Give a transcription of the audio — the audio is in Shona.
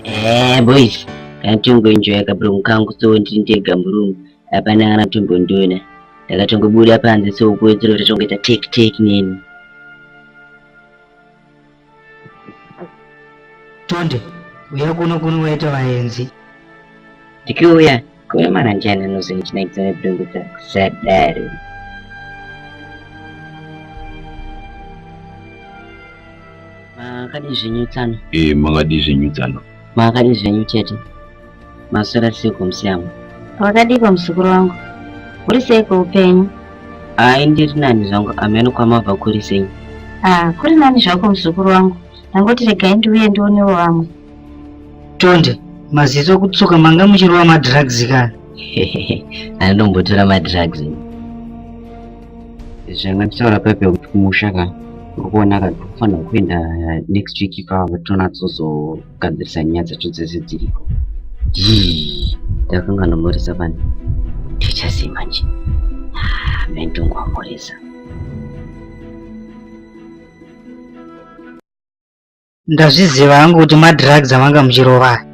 Eh boys, kanditongoenjoya kabroom kangu so ndiri ndega muroom. Hapana kana kutombondiona. Ndakatongobuda panze so kuwedzera kuti tongoita take take neni. Tonde, uya kuno kuno waita vaenzi. Ndikiuya kuya maranjani anozondinakidza nebhurungudza kusadaro. Makadii zvenyu tsano? Eh, makadii zvenyu tsano? Makadii zvenyu tete? Maswera seiko musiyamwa? Wakadiko muzukuru wangu? Uri seiko upenyu? Ai ndiri nani zvangu ameno kwamabva kuri sei? Ah, kuri nani zvako muzukuru wangu. Ndangoti regai ndiuye ndionewo vamwe. Tonde, maziso kutsuka manga muchirova madrugs kani? Andombotora madrugs. Zvanga tichitaura pepe kuti kumusha ka uri kuona ka tikufanira kuenda next week ikava tonatsozogadzirisa nyaya dzacho dzese dziriko. Yii, ndakanga ndomoresa pani. Tichasei manje? Ah, mendongwamoresa. Ndazviziva hangu kuti madrugs amanga muchirova aya.